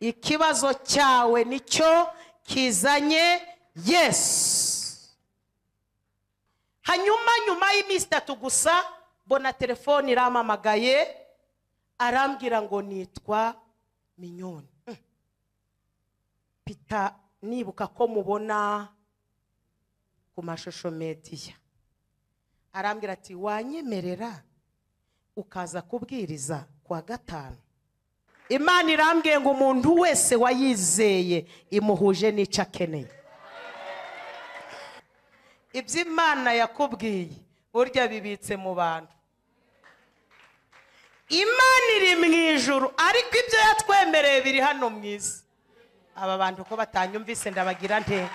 Ikibazo cyawe nicyo kizanye Yesu. Hanyuma nyuma y'iminsi 3 gusa mbona telefone iramamagaye, arambwira ngo nitwa Mignone. Pita nibuka ko mubona ku mashusho media. Arambwira ati wanyemerera ukaza kubwiriza kwa 5. Imana irambwiye ngo umuntu wese wayizeye imuhuje n'icyo akeneye. Ibyo Imana yakubwiye burya bibitse mu bantu. Imana iri mu ijuru, ariko ibyo yatwemereye biri hano mu isi. Aba bantu ko batanyumvise ndabagira nte?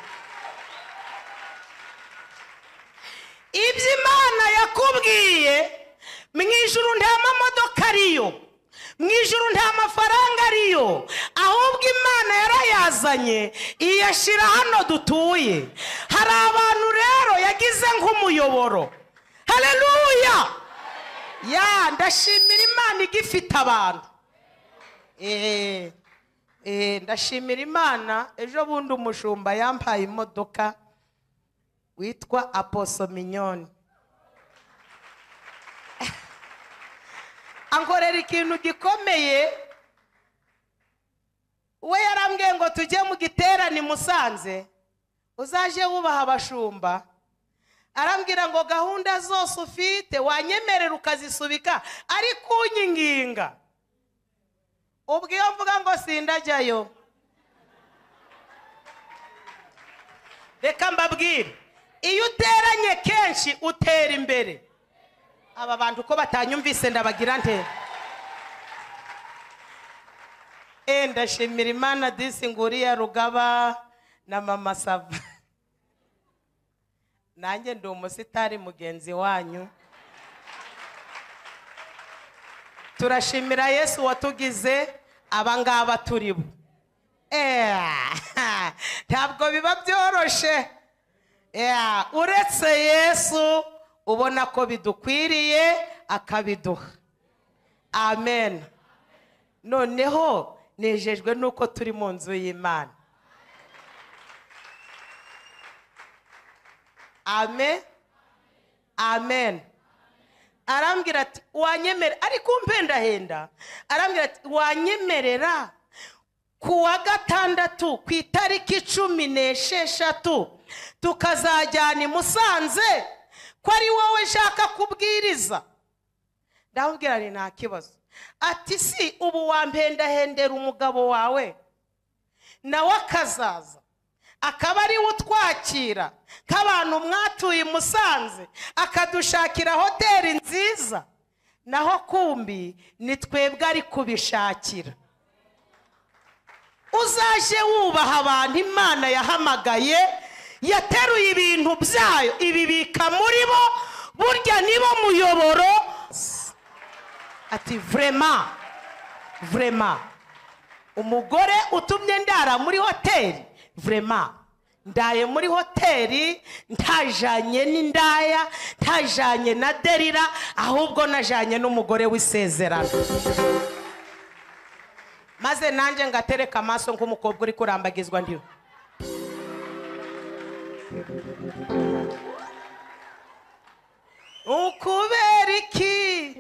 Ibyo Imana yakubwiye mu ijuru nta mamodoka ariyo, mu ijuru nta mafaranga ariyo, ahubwo Imana yarayazanye iyashira hano dutuye. Hari abantu rero yagize nk'umuyoboro. Haleluya! Ya, ndashimira Imana igifite abantu. Ndashimira Imana. Ejo bundi umushumba yampaye imodoka witwa Apostle Mignone. Ankorera ikintu gikomeye. We yarambwiye ngo tujye mu giterane Musanze, uzaje wubaha abashumba. Arambwira ngo gahunda zose ufite wanyemerera ukazisubika, ariko unyinginga. Ubwo iyo mvuga ngo sindajyayo, reka mbabwire, iyo uteranye kenshi utera imbere. Aba bantu ko batanyumvise ndabagira nte? Ndashimira Imana disi nguriya Rugaba na Mama Sava. Nanjye ndi umusitari mugenzi wanyu. Turashimira Yesu watugize abangaba turibo. Ntabwo biba byoroshe. Uretse Yesu ubona ko bidukwiriye akabiduha. Amen. Noneho nejejwe nuko turi mu nzu y'Imana. Amen. Amen. Arambwira ati wanyemerera, ariko umpendahenda. Arambwira ati wanyemerera kuwa 6 ku itariki 16 tukazajyana i Musanze, ko ari wowe nshaka kubwiriza. Ndamubwira nti nta kibazo. Ati si ubu wampendahendera umugabo wawe nawe akazaza akaba ari we utwakira nk'abantu mwatuye Musanze, akadushakira hoteli nziza, naho kumbi ni twebwe ari kubishakira. Uzaje wubaha abantu Imana yahamagaye, yateruye ibintu byayo ibibika muri bo, burya nibo muyoboro. Ati vraiment, vraiment umugore utumye ndara muri hoteli, vraiment ndaye muri hoteli ntajanye n'indaya, ntajanye na Derira, ahubwo najanye n'umugore w'isezerano. Maze nanje ngatereka amaso nk'umukobwa uri kurambagizwa ndiyo. Ukubera iki?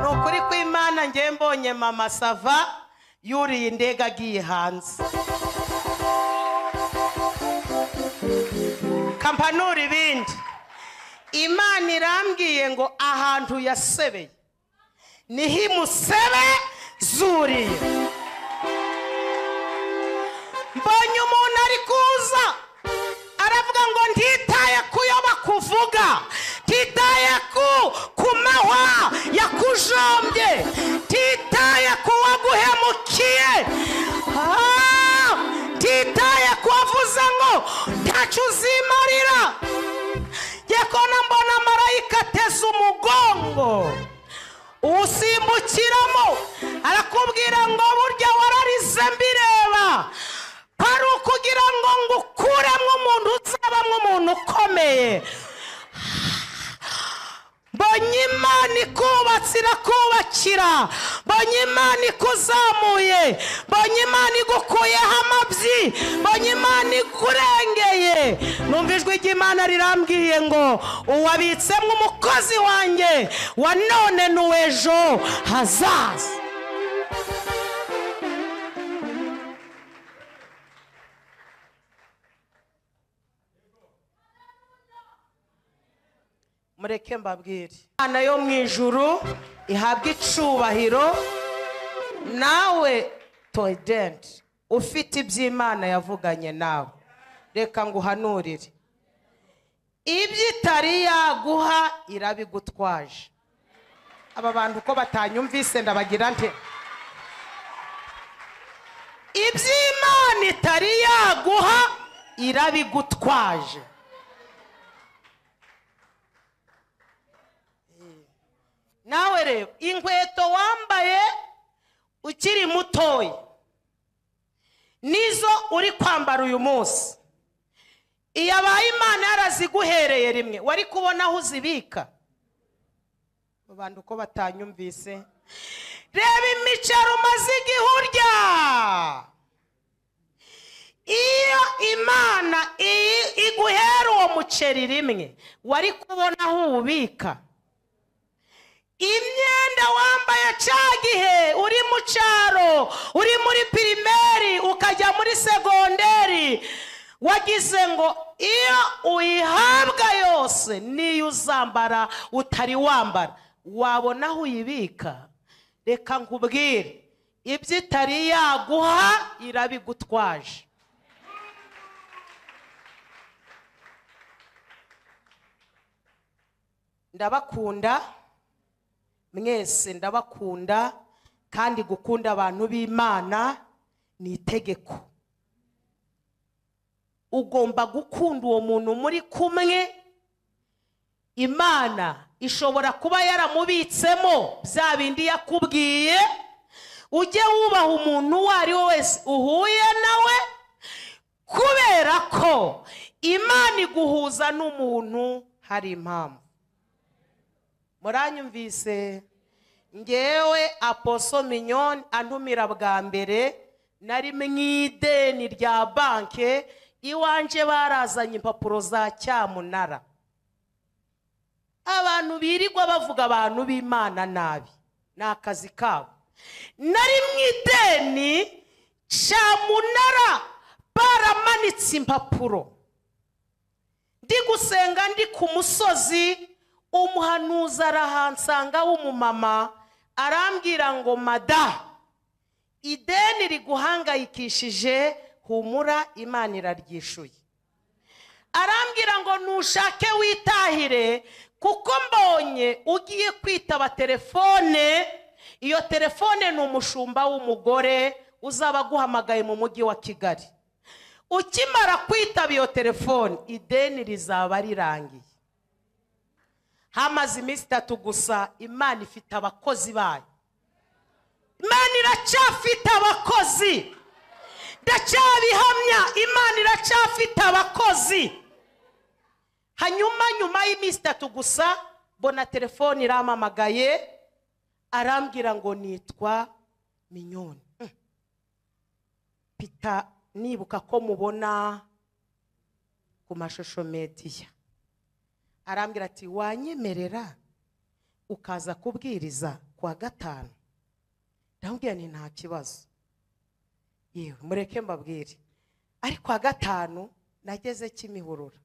Nukuri kw'Imana nge mbonye Mama Sava yuriye indege agiye hanze. Kampanura ibindi. Imana irambwiye ngo ahantu yasebeye niho imusebe zuriye. Mbonye umuntu ari kuza aravuga ngo ntitaye kuyo bakuvuga, ntitaye ku mahwa yakujombye, ntitaye ku waguhemukiye, ntitaye ku wavuze ngo ntacyo uzimarira. Yekona mbona marayika ateze umugongo usimbukiramo, arakubwira ngo burya wararize mbireba, kwari ukugira ngo ngukuremo umuntu uzabamo umuntu ukomeye. Mbonye Imana ikubatse irakubakira, Mbonye Imana ikuzamuye, mbonye Imana igukuyeho amabyi, mbonye Imana ikurengeye. Numva ijwi ry'Imana rirambwiye ngo uwabitsemo umukozi wanjye wa none n'uw'ejo hazaza. Mureke mbabwire, Imana yo mu ijuru ihabwa icubahiro. Nawe toident ufite iby'Imana yavuganye nawe, reka nguhanurire, ibyo itari yaguha irabigutwaje. Aba bantu ko batanyumvise ndabagira nte? Iby'Imana itari yaguha irabigutwaje. Nawe rero inkweto wambaye ukiri mutoya nizo uri kwambara uyu munsi, iyabaye Imana yaraziguhereye rimwe wari kubona aho uzibika. Abantu ko batanyumvise, reba imiceri umaze igihe urya. Iyo Imana iguhera uwo muceri rimwe wari kubona aho uwubika. Imyenda wambaye cya gihe uri mu cyaro, uri muri pirimeri ukajya muri segonderi, wagize ngo iyo uyihabwa yose niyo uzambara utari wambara wabona aho uyibika. Reka nkubwire, ibyo itari yaguha irabigutwaje. Ndabakunda mwese, ndabakunda, kandi gukunda abantu b'Imana ni itegeko. Ugomba gukunda uwo muntu muri kumwe. Imana ishobora kuba yaramubitsemo bya bindi yakubwiye. Ujye wubaha umuntu uwo ari we wese uhuye nawe, kubera ko Imana iguhuza n'umuntu hari impamvu. Muranyumvise? Ngewe Apostle Mignonne antumira bwa mbere nari mu ideni rya banke, iwanje barazanye impapuro za cyamunara. Abantu birirwa bavuga abantu b'Imana nabi, ni akazi kabo. Nari mu ideni cyamunara, baramanitse impapuro. Ndi gusenga ndi ku musozi, umuhanuzi arahansanga w'umumama arambwira ngo mada, ideni riguhangayikishije, humura Imana iraryishuye. Arambwira ngo nushake witahire, kuko mbonye ugiye kwitaba telefone. Iyo telefone ni umushumba w'umugore uzaba aguhamagaye mu mujyi wa Kigali. Ukimara kwitaba iyo telefone, ideni rizaba rirangiye. Hamaze iminsi 3 gusa, Imana ifite abakozi bayo. Imana iracyafite abakozi, ndacyabihamya, Imana iracyafite abakozi. Hanyuma nyuma y'iminsi 3 gusa, mbona telefone iramamagaye, arambwira ngo nitwa Mignonne. Pita nibuka ko mubona ku mashusho media. Arambwira ati wanyemerera ukaza kubwiriza kwa 5? Ndamubwira nti nta kibazo. Yewe mureke mbabwire, ariko kwa 5 nageze Kimihurura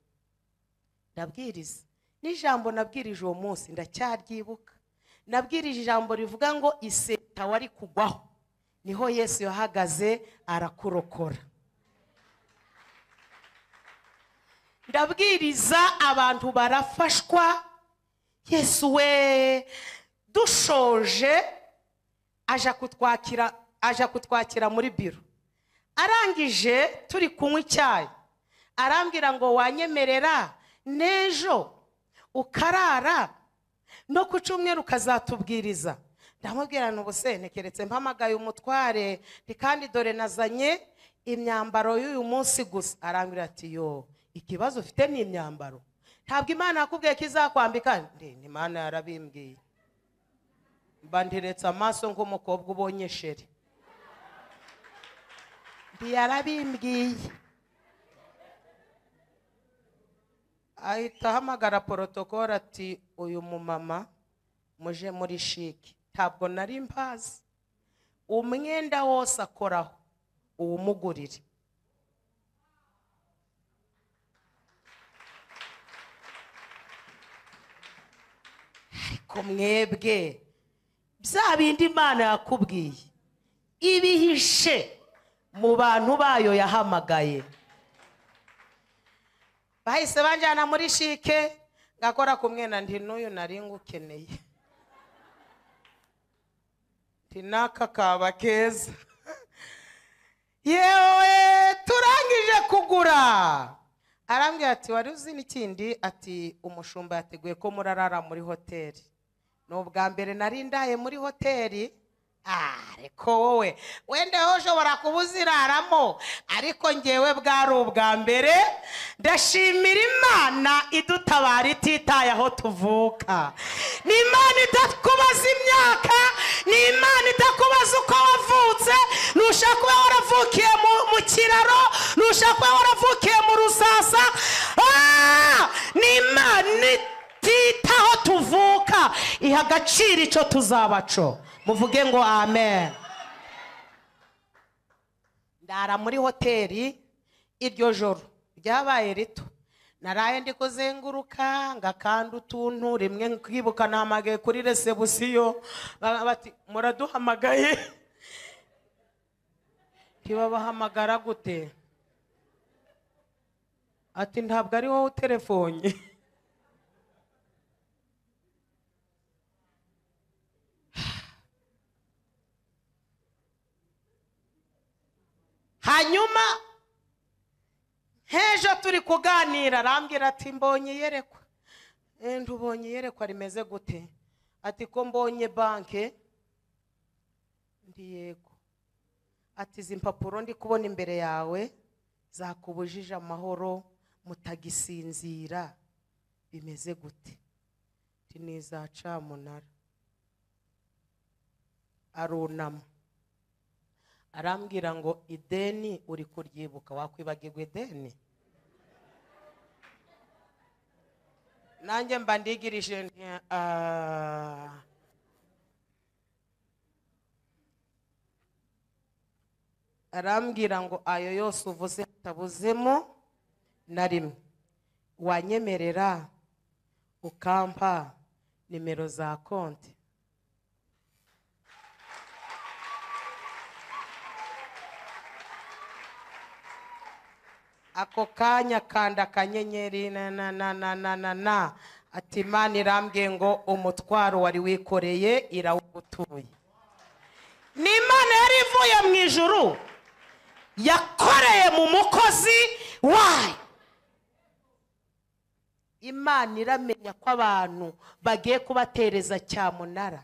ndabwiriza. N'ijambo nabwirije uwo munsi ndacyaryibuka. Nabwirije ijambo rivuga ngo iseta wari kugwaho niho Yesu yahagaze arakurokora. Ndabwiriza abantu barafashwa. Yesu we dushoje aja kutwakira muri biro. Arangije turi kunywa icyayi, arambwira ngo wanyemerera n'ejo ukarara no ku cyumweru ukazatubwiriza. Ndamubwira n'ubuse ntekeretse mpamagaye umutware, kandi dore nazanye imyambaro y'uyu munsi gusa. Arambwira ati yo, ikibazo ufite ni imyambaro, ntabwo Imana yakubwiye ko izakwambika. Ndi Imana yarabimbwiye. Mba nteretse amaso nk'umukobwa ubonye chéri. Ntiyarabimbwiye, ahita ahamagara protocole ati: "Uyu mumama muje muri CHIC." Ntabwo nari mpazi. "Umwenda wose akoraho uwumugurire." Ariko mwebwe, bya bindi Imana yakubwiye ibihishe mu bantu bayo yahamagaye. Bahise banjyana muri CHIC, ngakora ku mwenda, nti: "N'uyu nari ngukeneye." Nti: "N'aka kaba keza." Yewe, turangije kugura, arambwira ati: "Wari uzi n'ikindi?" Ati: "Umushumba yateguye ko murarara muri hoteli." Ni ubwa mbere nari ndaye muri hoteli. Ariko wowe wenda wowe ushobora kuba uziraramo, ariko ngewe bwari ubwa mbere. Ndashimira Imana idutabara ititaye aho tuvuka. Ni Imana itakubaza imyaka, ni Imana itakubaza uko wavutse. Ntushaka kuba waravukiye mu kiraro, ntushaka kuba waravukiye mu rusasa. Ni Imana itita aho tuvuka, iha agaciro icyo tuzabaco. Muvuge ngo amen. Ndara muri hoteli. Iryo joro ryabaye rito, naraye ndi kuzenguruka, ngakanda utuntu rimwe, nkibuka nahamagaye kuri réception. Bati: "Muraduhamagaye." Ntibabahamagara gute? Ati: "Ntabwo ari wowe uterefonye." Hanyuma hejo turi kuganira, arambwira ati: "Mbonye iyerekwa." "Ntubonye iyerekwa rimeze gute?" Ati: "Ko mbonye banke." Ndi: "Yego." Ati: "Izi mpapuro ndi kubona imbere yawe zakubujije amahoro, mutagisinzira, bimeze gute?" Ati: "Ni iza cyamunara." Arunama, arambwira ngo: "Ideni uri kuryibuka? Wakwibagirwa ideni?" Nanjye mba ndigirije nti: "Ah." Arambwira ngo: "Ayo yose uvuze atabuzemo na rimwe, wanyemerera ukampa nimero za konti?" Ako kanya kanda akanyenyeri na na na na na na na. Ati: "Imana irambwiye ngo umutwaro wari wikoreye irawugutuye." Ni Imana yari ivuye mu ijuru, yakoreye mu mukozi wayo. Imana iramenya ko abantu bagiye kubatereza cyamunara.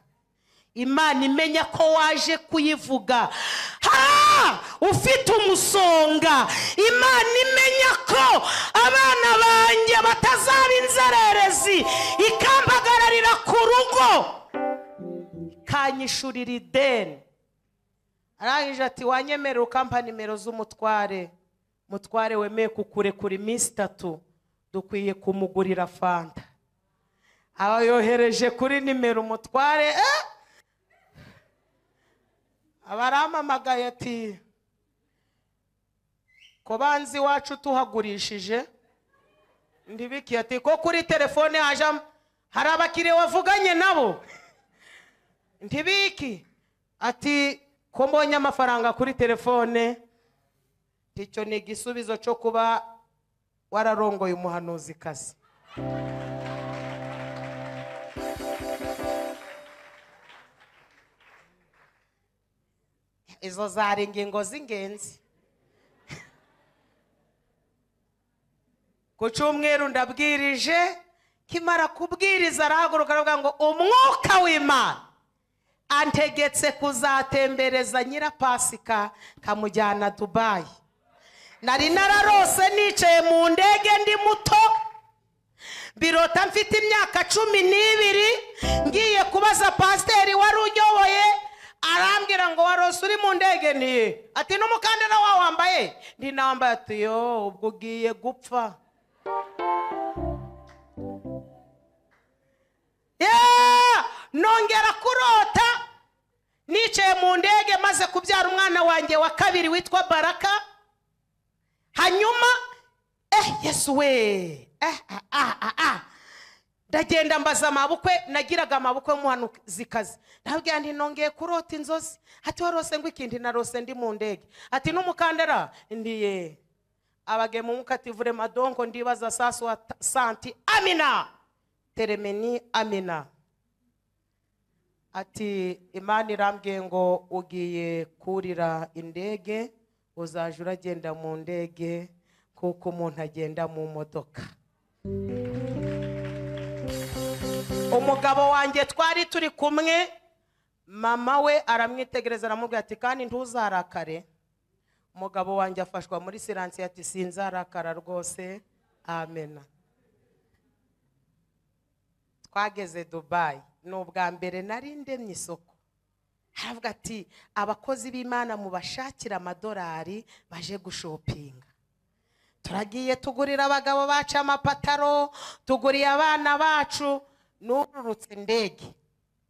Imana imenya ko waje kuyivuga ha ufite umusonga. Imana imenya ko abana banjye batazaba inzererezi, ikampagararira ku rugo, ikanyishurira ideni. Arangije ati: "Wanyemerera ukampa nimero z'umutware? Mutware wemeye kukurekura iminsi 3, dukwiye kumugurira fanta." Aba yohereje kuri nimero umutware. Aba arampamagaye ati: "Ko banzi iwacu tuhagurishije?" Ndibikiye. Ati: "Ko kuri telefone haje hari abakiriya wavuganye nabo?" Ntibiki. Ati: "Ko mbonye amafaranga kuri telefone?" Icyo ni igisubizo cyo kuba wararongoye umuhanuzikazi. Izo zari ingingo z'ingenzi. Ku cyumweru ndabwirije, kimara kubwiriza arahaguruka aravuga ngo: "Umwuka w'Imana antegetse kuzatembereza Nyirapasika, kamujyana Dubayi." Nari nararose nicaye mu ndege ndi muto. Mbirota mfite imyaka 12, ngiye kubaza pasiteri wari unyoboye, arambwira ngo warose uri mu ndege ntiye, ati n'umukandara wawe wambaye, ndi nambaye, ati yo ubwo ugiye gupfa. Nongera kurota nicaye mu ndege maze kubyara umwana wanjye wa kabiri witwa Baraka. Hanyuma Yesu we, ndagenda mbaza amabukwe, nagiraga amabukwe muhanuzikazi, ndabwira nti nongeye kurota inzozi. Ati warose ngo ikindi? Narose ndi mu ndege. Ati n'umukandara? Ndiye. Abagemu mukativure madonko ndibaza sasu wa santi amina teremeni amina. Ati Imana irambwiye ngo ugiye kurira indege, uzaje uragenda mu ndege kuko umuntu agenda mu modoka. Umugabo wanjye twari turi kumwe, mama we aramwitegereza aramubwira ati kandi ntuzarakare. Umugabo wanjye afashwa muri siransi ati sinzarakara rwose, amena. Twageze Dubai, ni ubwa mbere nari ndemye isoko. Aravuga ati abakozi b'Imana mubashakira amadolari baje gushopinga. Turagiye tugurira abagabo bacu amapataro, tuguriye abana bacu. Nururutse indege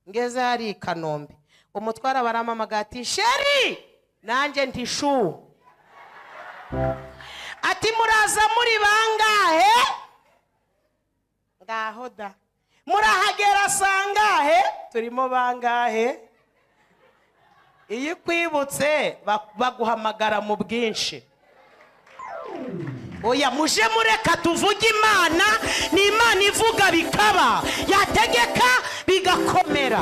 ngeze hari i Kanombe, umutwara baramamagara ati sheri, nanjye nti shu. Ati muraza muri bangahe? Ngaho da. Murahagera sangahe? Turimo bangahe? Iyo kwibutse baguhamagara mu bwinshi. Oya muje mureka tuvuge Imana, ni Imana ivuga bikaba, yategeka bigakomera.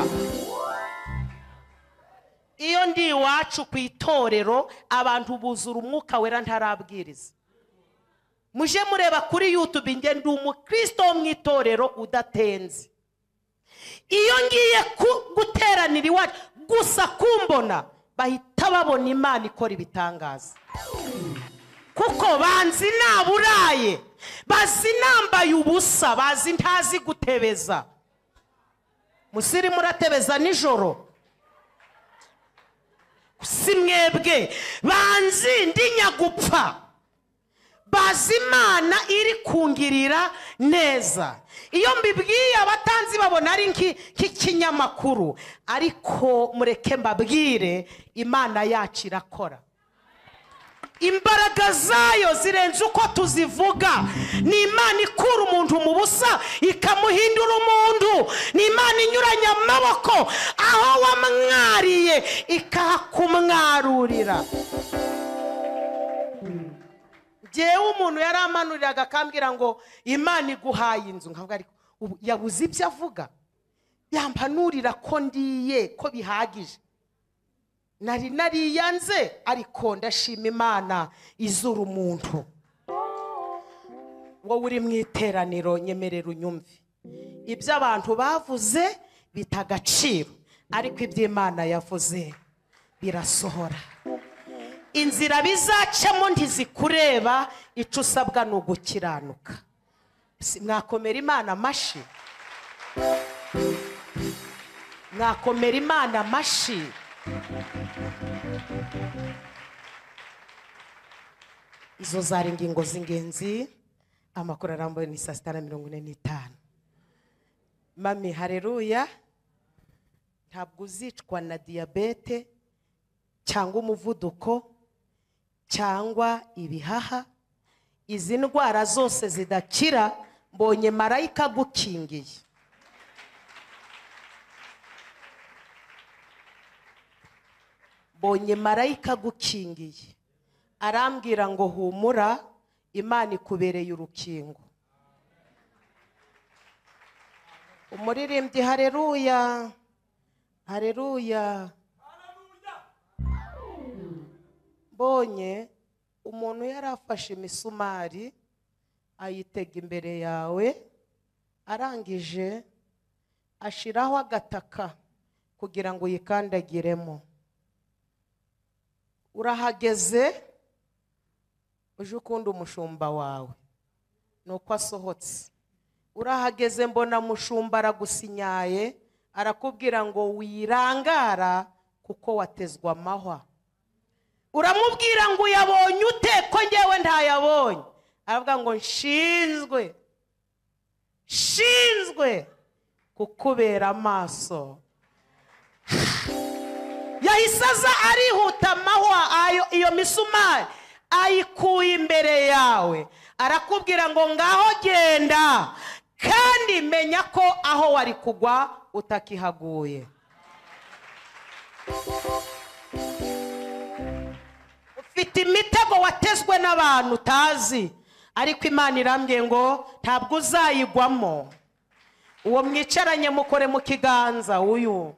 Iyo ndi iwacu ku itorero abantu buzura umwuka wera ntarabwiriza. Muje mureba kuri YouTube, nge ndi umukristo wo mu itorero udatenze. Iyo ngiye guteranira iwacu gusa kumbona bahita babona Imana ikora ibitangaza. Kuko banzi naburaye, bazi nambaye ubusa, bazi ntazi gutebeza. Musiri muratebeza nijoro, si mwebwe. Banzi ndinya gupfa, bazi Imana iri kungirira neza. Iyo mbibwiye abatanzi babona ari nk'ikinyamakuru, ariko mureke mbabwire Imana yacu irakora. Imbaraga zayo zirenze uko tuzivuga. Ni Imana ikura umuntu mu busa ikamuhindura umuntu. Ni Imana inyuranya amaboko aho wamwariye ikahakumwarurira. Njyewe umuntu yaramanuriraga akambwira ngo Imana iguhaye inzu, nkavuga ariko yabuze ibyo avuga, yampanurira ko ndiye ko bihagije. Nari nariyanze, ariko ndashima Imana izura umuntu. Wowe uri mu iteraniro nyemerera unyumve. Ibyo abantu bavuze bita agaciro, ariko ibyo Imana yavuze birasohora. Inzira bizacamo ntizikureba, icyo usabwa ni ugukiranuka. Mwakomera Imana amashi, mwakomera Imana amashi. Izo zari ingingo z'ingenzi. Amakuru arambuye ni saa 6:45. Mami haleluya, ntabwo uzicwa na diyabete cyangwa umuvuduko cyangwa ibihaha. Izi ndwara zose zidakira, mbonye marayika agukingiye. Mbonye marayika agukingiye, arambwira ngo humura, Imana ikubereye urukingo. Umuririmbyi haleluya, haleluya. Mbonye umuntu yarafashe imisumari ayitega imbere yawe, arangije ashiraho agataka kugira ngo uyikandagiremo. Urahageze uje ukunda umushumba wawe, nuko asohotse Urahageze mbona mushumba aragusinyaye, arakubwira ngo wirangara kuko watezwa amahwa. Uramubwira ngo uyabonye ute ko ngewe ntayabonye? Aravuga ngo nshinzwe kukubera amaso. Yahise aza arihuta amahwa ayo, iyo misumari ayikuye imbere yawe, arakubwira ngo ngaho genda, kandi menya ko aho wari kugwa utakihaguye. Ufite imitego watezwe n'abantu utazi, ariko Imana irambwiye ngo ntabwo uzayigwamo. Uwo mwicaranye mukore mu kiganza uyu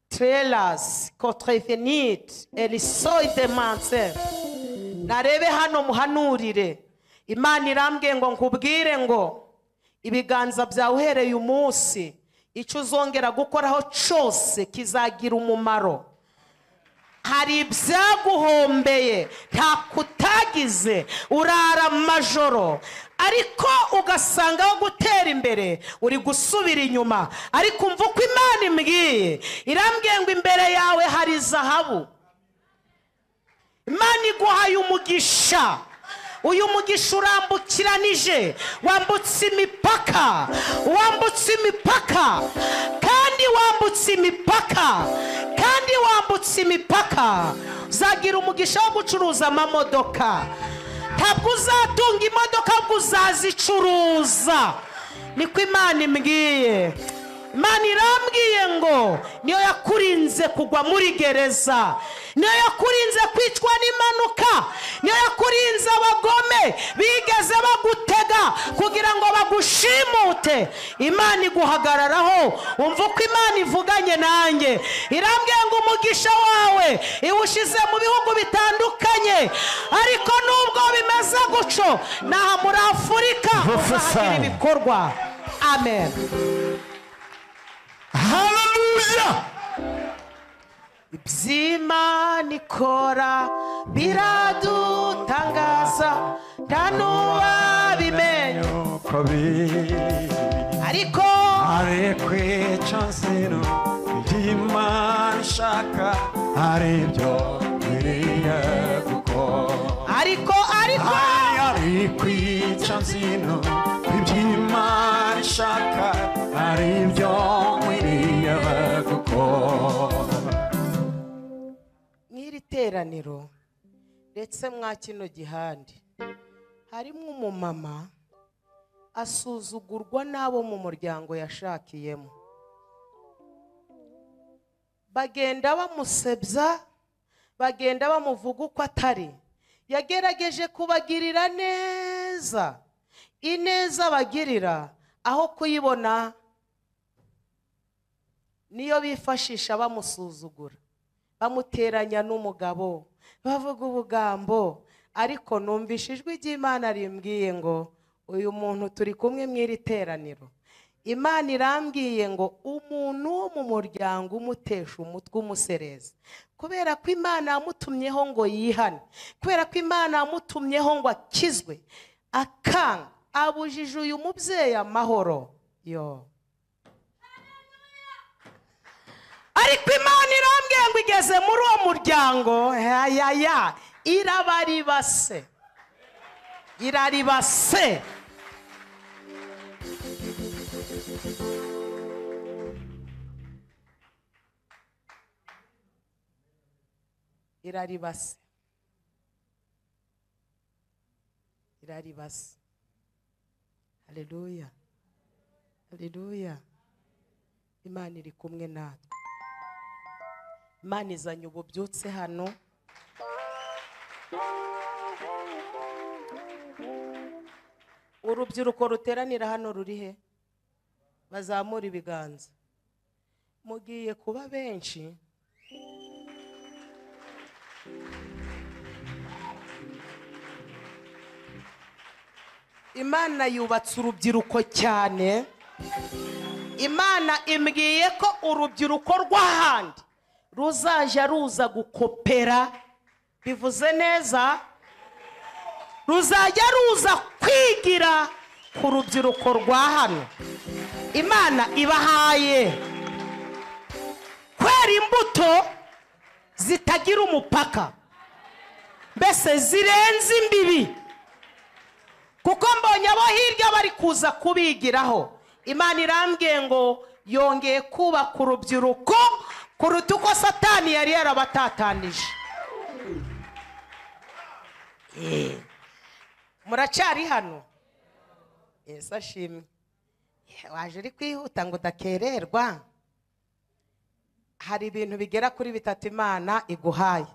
Trelas contrevenit elisoide manse, narebe hano muhanurire. Imana irambwiye ngo nkubwire ngo ibiganza byawe uhereye umunsi icyo uzongera gukoraho cyose kizagira umumaro. Hari ibyaguhombeye nta kutagize, urara amajoro ariko ugasanga aho gutera imbere uri gusubira inyuma. Ariko umva uko Imana imbwiye, irambwiye ngo imbere yawe hari zahabu. Imana iguhaye umugisha. Uyu mugisha urambukiranije, wambutse imipaka, wambutse imipaka, kandi wambutse imipaka, kandi wambutse imipaka. Uzagira umugisha wo gucuruza amamodoka. Ntabwo uzatunga imodoka, ahubwo uzazicuruza. Niko Imana imbwiye. Imana irambwiye ngo niyo yakurinze kugwa muri gereza, niyo yakurinze kwicwa n'impanuka, niyo yakurinze abagome bigeze bagutega kugira ngo bagushimute. Imana iguhagararaho. Umva uko Imana ivuganye nanjye, irambwiye ngo umugisha wawe iwushize mu bihugu bitandukanye, ariko nubwo bimeze guco, naha muri Afurika uzahagira ibikorwa. Amen. Hallelujah. Iby'Imana ikora biradutangaza, nta n'uwabimenya uko biri, ariko icyo nzira iby'Imana ishaka aribyo nkwiriye gukora. Ariko ariko icyo nzira iby'Imana ishaka aribyo nkwiriye gukora. Mw'iri teraniro ndetse mwa kino gihande harimo umumama asuzugurwa n'abo mu muryango yashakiyemo. Bagenda bamusebya, bagenda bamuvuga uko atari. Yagerageje kubagirira neza, ineza bagirira aho kuyibona niyo bifashisha bamusuzugura, bamuteranya n'umugabo, bavuga ubugambo. Ariko numvise ijwi ry'Imana rimbwiye ngo uyu muntu turi kumwe mw'iri teraniro. Imana irambwiye ngo umuntu wo mu muryango umutesha umutwe umusereza, kubera ko Imana yamutumyeho ngo yihane, kubera ko Imana yamutumyeho ngo akizwe, akanga abujije uyu mubyeyi amahoro. Yo, ariko Imana irambwiye ngo igeze muri uwo muryango, ya irabaribase, iraribase. Iraribase, iraribase. Haleluya, haleluya. Imana iri kumwe natwe. Imana izanye ububyutse hano. Urubyiruko ruteranira hano ruri he? Bazamura ibiganza. Mugiye kuba benshi. Imana yubatse urubyiruko cyane. Imana imbwiye ko urubyiruko rw'ahandi ruzaja ruza gukopera, bivuze neza, ruzajya ruza kwigira ku rubyiruko rwa hano. Imana ibahaye kwera imbuto zitagira umupaka, mbese zirenze imbibi, kuko mbonye abo hirya bari kuza kubigiraho. Imana irambwiye ngo yongeye kubaka urubyiruko kuruta uko Satani yari yarabatatanije. Muracyari hano? Yesu ashimwe. Waje uri kwihuta ngo udakererwa. Hari ibintu bigera kuri bitatu Imana iguhaye.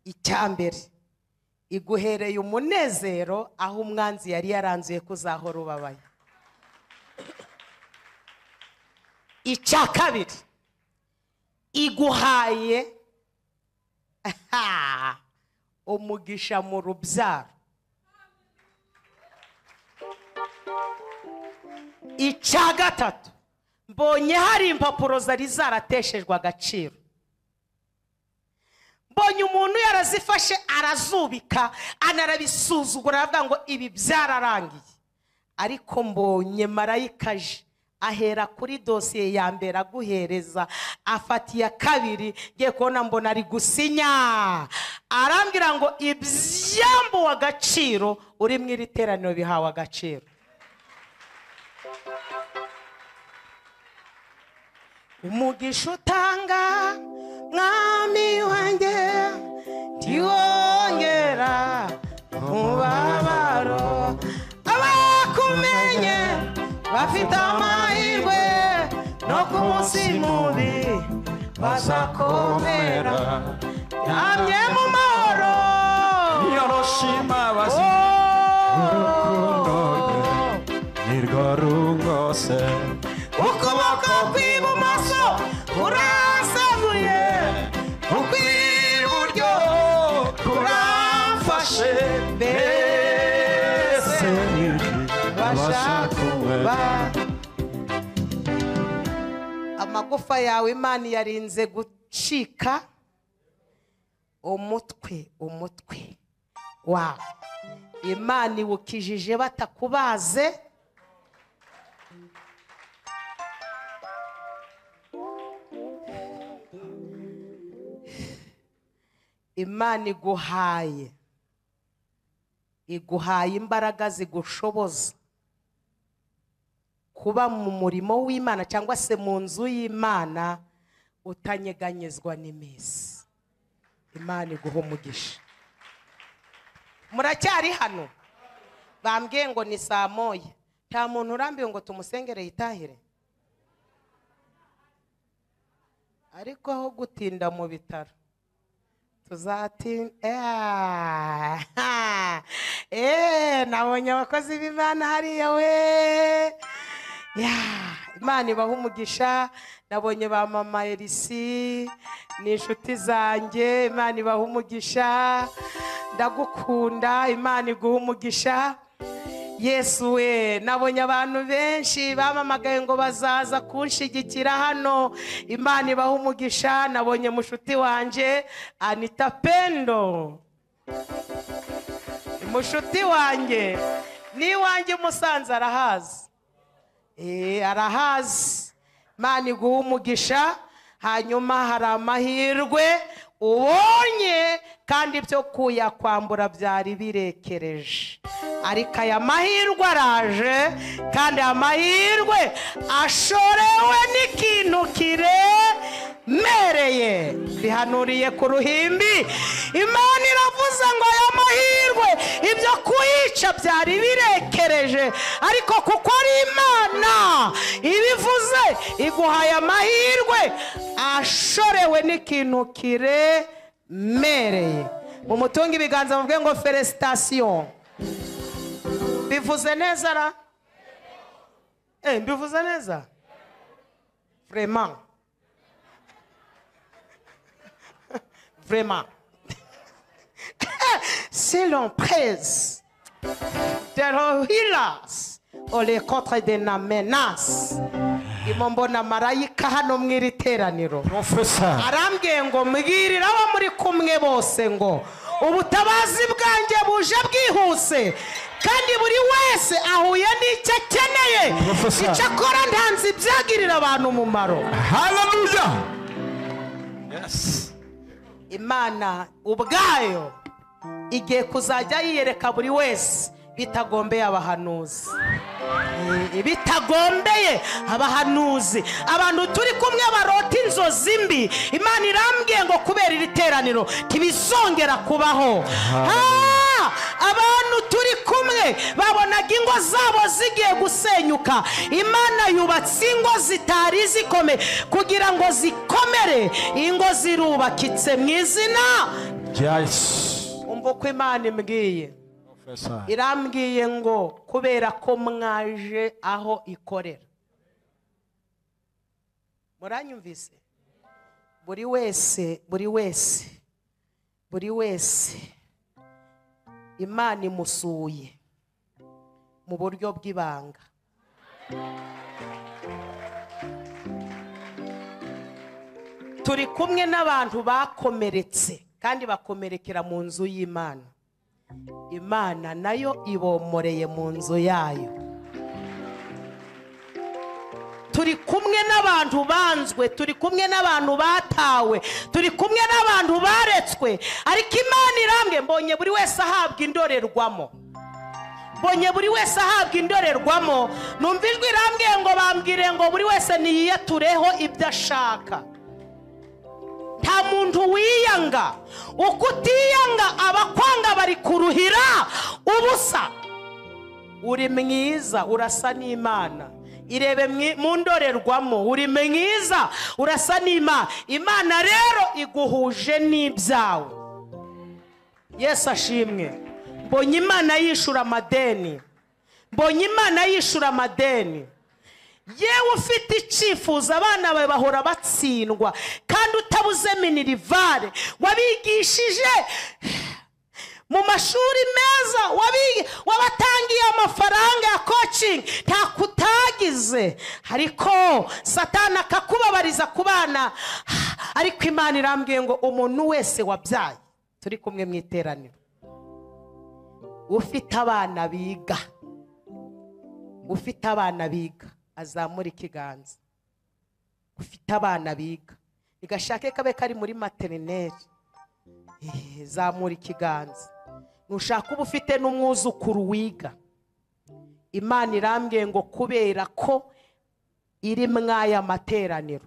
Icya mbere, iguhereye umunezero aho umwanzi yari yaranzuye kuzahora ubabaye. Icya kabiri, iguhaye umugisha mu rubyaro. Icya gatatu, mbonye hari impapuro zari zarateshejwe agaciro. Mbonye umuntu yarazifashe arazubika, anarabisuzugura, aravuga ngo ibi byararangiye. Ariko mbonye marayika aje ahera kuri dosiye ya mbere aguhereza, afata iya kabiri, ngiye kubona mbona ari gusinya, arambwira ngo ibyambuwe agaciro uri mu iri teraniro bihawe agaciro. Umugisha utanga mwami wanjye ntiwongera umubabaro, abakumenye bafite amahirwe no ku munsi mubi bazakomera, yamye mu mahoro yoroshima bazi urukundo rwe nirwo rungose, ukuboko kw'ibumoso kurasaguye, ukw'iburyo kuramfashe, mbese amagufa yawe Imana yarinze gucika, umutwe wawe Imana iwukijije batakubaze. Imana iguhaye imbaraga zigushoboza kuba mu murimo w'Imana cyangwa se mu nzu y'Imana utanyeganyezwa n'iminsi. Imana iguha umugisha. Muracyari hano? Bambwiye ngo ni saa moya. Nta muntu urambiwe ngo tumusengere yitahire, ariko aho gutinda mu bitaro tuzatinda. Nabonye abakozi b'Imana hariya we. Imana ibaha umugisha. Nabonye ba mama Elisi ni inshuti zanjye, Imana ibaha umugisha. Ndagukunda, Imana iguha umugisha. Yesu we, nabonye abantu benshi bamamagaye ngo bazaza kunshigikira hano, Imana ibaha umugisha. Nabonye mushuti wanje Anita Pendo, mushuti wanjye ni wanjye Musanze, arahazi. Arahazi. Imana iguha umugisha. Hanyuma hari amahirwe ubonye kandi ibyo kuyakwambura byari birekereje, ariko aya mahirwe araje, kandi amahirwe ashorewe n'ikintu kiremereye. Bihanuriye ku ruhimbi, Imana iravuze ngo aya mahirwe ibyo kuyica byari birekereje, ariko kuko ari Imana ibivuze iguhaye amahirwe ashorewe n'ikintu kiremereye. Mumutunge ibiganza muvuge ngo felicitation. Bivuze neza ra? Bivuze neza? Vraiment. Vraiment. C'est l'emprise de l'Ohilas ou les contre de la menace. Mbona marayika hano mu iri teraniro arambwiye ngo mbwirira abo muri kumwe bose ngo ubutabazi bwanjye buje bwihuse, Kandi buri wese ahuye n'icyo akeneye. Icyo akora ntanzi ibyagirira abantu umumaro. Hallelujah. Yes. Imana ubwayo igiye kuzajya yiyereka buri wese bitagombeye abahanuzi. Bitagombeye abahanuzi. Abantu turi kumwe barota inzozi mbi, Imana irambwiye ngo kubera iri teraniro ntibizongera kubaho. Abantu turi kumwe babonaga ingo zabo zigiye gusenyuka, Imana yubatse ingo zitari zikomeye kugira ngo zikomere. Ingo zirubakitse mu izina rya Yesu. Umva uko Imana imbwiye. Irambwiye ngo kubera ko mwaje aho ikorera. Muranyumvise? Buri wese, buri wese, buri wese Imana imusuye mu buryo bw'ibanga. Turi kumwe n'abantu bakomeretse kandi bakomerekera mu nzu y'Imana. Imana nayo ibomoreye mu nzu yayo. Turi kumwe n'abantu banzwe, turi kumwe n'abantu batawe, turi kumwe n'abantu baretswe, ariko Imana irambwe. Mbonye buri wese ahabwa indorerwamo. Mbonye buri wese ahabwa indorerwamo. Numva ijwi irambwiye ngo bambwire ngo buri wese niyiyatureho ibyo ashaka. Nta muntu wiyanga. Uko utiyanga abakwanga bari kuruhira ubusa. Uri mwiza urasa n'Imana. Irebe mu ndorerwamo, uri mwiza urasa n'Imana. Imana rero iguhuje n'ibyawe. Yesu ashimwe. Mbonye Imana yishura amadeni. Mbonye Imana yishura amadeni. Yewe ufite icyifuzo, abana bawe bahora batsindwa kandi utabuze minirivare, wabigishije mu mashuri meza, wabatangiye amafaranga ya coaching, nta kutagize, ariko Satani akakubabariza ku bana. Ariko Imana irambwiye ngo umuntu wese wabyaye turi kumwe mu iteraniro, ufite abana biga, ufite abana biga azamura ikiganza. Ufite abana biga, igashake kabe kari muri materineri, zamura ikiganza. Nushaka uba ufite n'umwuzukuru wiga. Imana irambwiye ngo kubera ko iri mwaya materaniro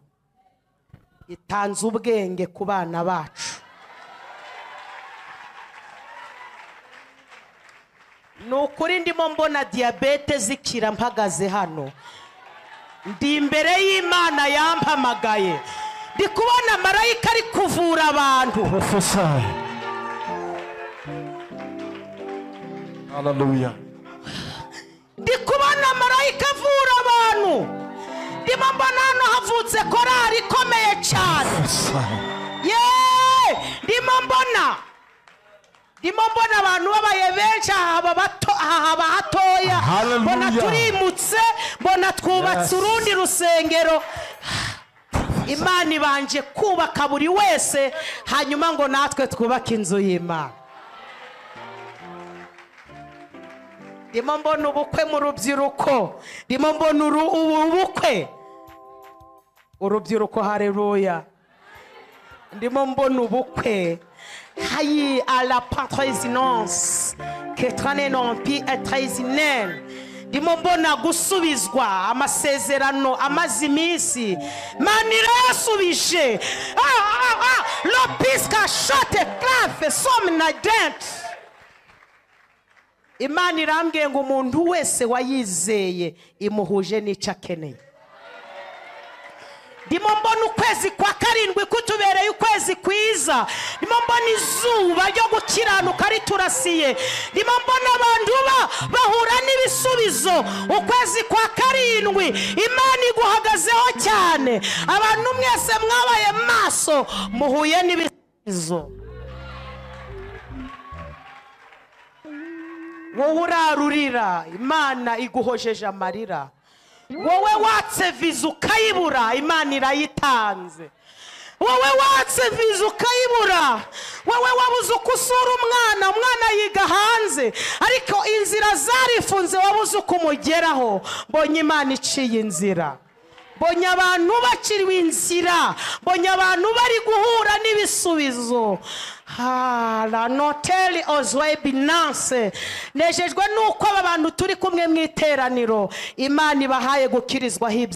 itanze ubwenge ku bana bacu. Ni ukuri ndimo mbona diyabete zikira mpagaze hano. Ndi imbere y'Imana yampamagaye. Ndi kubona marayika ari kuvura abantu. Prophesy. Hallelujah. Ndi kubona marayika avura abantu. Ndimo mbona hano havutse korali ikomeye cyane. Yeee! Ndimo mbona abantu babaye benshi, aha haba hatoya. Mbona turimutse, mbona twubatse urundi rusengero. Imana ibanje kubaka buri wese, hanyuma ngo natwe twubake inzu y'Imana. Ndimo mbona ubukwe mu rubyiruko. Ndimo mbona ubukwe urubyiruko. Haleluya. Ndimo mbona ubukwe. Hayi à la patrésinance que tranen pi etrésinel. Ndimo mbona gusubizwa amasezerano amaze iminsi. Imana irayasubije. Lopiska shote clave somna dent. Imana irambwiye ngo umuntu wese wayizeye imuhuje n'icyo akeneye. Ndimo mbona ukwezi kwa karindwi kutubereye ukwezi kwiza. Ndimo mbona izuba ryo gukiranuka riturasiye. Ndimo mbona abantu bahura n'ibisubizo. Ukwezi kwa karindwi Imana iguhagazeho cyane. Abantu mwese mwabaye maso muhuye n'ibisubizo. Wowe urarurira, Imana iguhojeje amarira. Wowe watse viza ukayibura, Imana irayitanze. Wowe watse viza ukayibura, wowe wabuze uko usura umwana, umwana yiga hanze ariko inzira zarifunze, wabuze uko umugeraho. Mbonye Imana iciye inzira, mbonye abantu bakiriwe inzira, mbonye abantu bari guhura n'ibisubizo. La noteli ozwe binance. Nejejwe nuko aba bantu turi kumwe mu iteraniro Imana ibahaye gukirizwaho ibyo.